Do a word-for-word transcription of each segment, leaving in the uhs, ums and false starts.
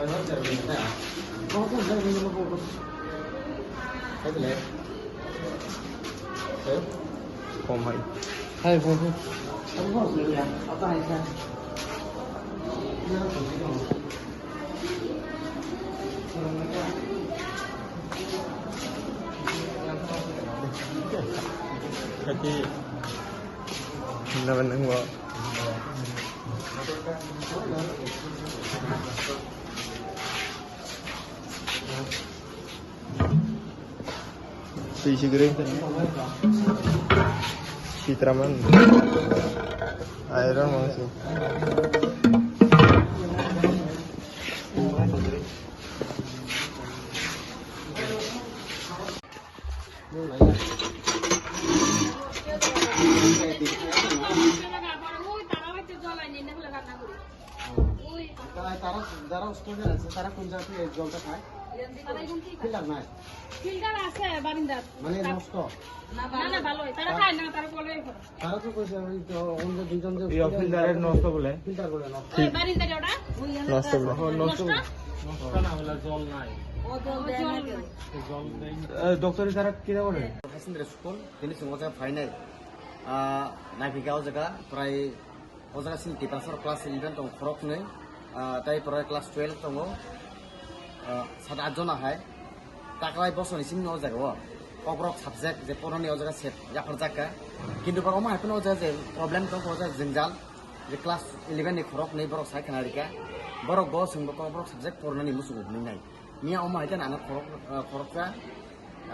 Kom hai. Hai, kom hai. Kaki. Nang nang wa. Twi sigiri. Sitraman. Aira mangsi. তারা, তারা student আছে, তারা কোন জায়গা থেকে জলটা খায়? তারা এখন কি খায়? ফিল্টার নাই। ফিল্টার আছে বারিন্দাত। মানে নষ্ট? না, না, ভালোই। তারা খায় না, তারা বলে এখন। তারা তো কইছে, ওই তো অন্য দুইজন যে এই ফিল্টারের নষ্ট বলে। ফিল্টার বলে নষ্ট। ওই বারিন্দার ওটা? নষ্ট বলে। ও, নষ্ট নষ্ট? বলে। নষ্ট না হলে জল নাই। ও, জল ও, দেয় জল না নাই। জল নেই। এ, ডক্টরে তারা কিরা করে? High secondary school, tini chwng o jaga phainai. Ah, naipikha o jaga, prai o jaga chini Tiprasarok class eleven tongo khoroknwi, ah, tei prai class twelve tongo, ah, sat at jona hai. Taklai bosoni simi o jaga o Kokborok subject je pornani o jaga se yapharjak kha. Kintu borok omo hai phano o jaga je problem tongkha, o jaga jwngjal, je class eleven ni khoroknwi borok sai khna rikha. Borok bo chwngbo Kokborok subject pornani muchungo hwnwi nai. Miya omo hai khe nana khorok, ah, khoroksa,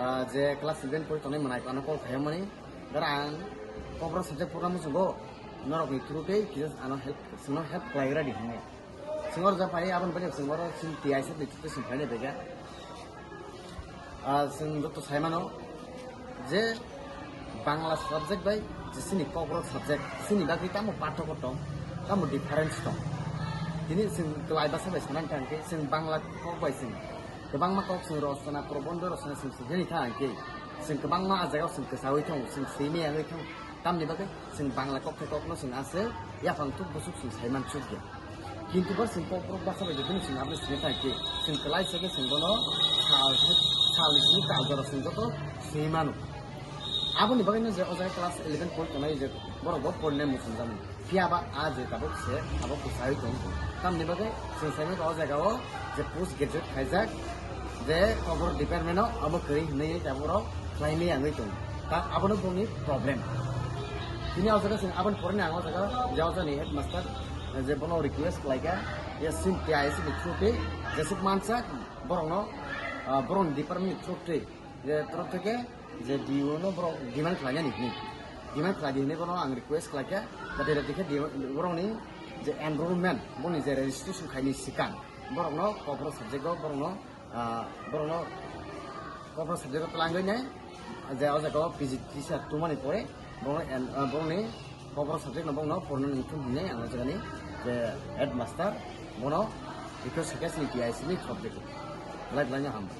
ah, je class eleven pori tongnai mwnai ano call khaiyamani. Dara ang Kokborok subject porna muchungo norokni through tei kisa ano help, chwngno help khlaigra di hwnwi. Chwng oro ja phai aboni bagwi chwng oro chini T I S F ni through tei chwng phainai bagwi. Ah, chwng joto sai mano je Bangla subject bai je chini Kokborok subject chini bagwi tamo pathoko tong, tamo difference tong. Tini chwng kwlai bwsa bai sana thang khe chwng Bangla kok bai chwng kwbangma kok chwng rosona, probondho rosona chwng swijani thang khe chwng kwbangma ah jagao chwng kwchaui thang, chwng swimai yangwi thang. Tamni bagwi chwng Bangla kok khe kokno chwng aswk yaphang thuk bwswk chwng sai man chuk ya. Kintu bo chwng Kokborok bwsa bai jotono chwng aboni simi thang khe chwng kwlai se khe chwng bono sal, sal ni simi tal jora chwng joto simi mano. Aboni bagwino je o jaga class eleven pori tongnai je borok bo porinai muchung jani. Phiya ba a je tabuk se abo kwchai tong. Tamni bagwi chwng sai mano o jaga o je post graduate khaijak, je Kokborok department o abo kwrwi hwnwi tabuk rok khlaimaya wngwi tongo. Ta abono bongni problem. Tini o jaga chwng aboni porani ang o jaga je o jagani headmaster, je bono request khlaikha, ya chini T I S ni through tei jesuk mansak borokno, ah, borokni department ni through tei je through theke je D O no borok demand khlainani hwnwi. Demand khlaidi hwnwi bono ang request khlaikha, nathai rok dikhe borokni je enrollment, boni je registration khaini swkang, borokno Kokborok subject o borokno ah, borokno Kokborok subject o twlangwi nai, je o jaga o P G teacher tongmani pore, borokno en-, ah, borokni Kokborok subject no borokno pornani thum hinwi ang o jagani je headmaster, bono request khaikha chini T I S ni subject o. Belai belai no hambai.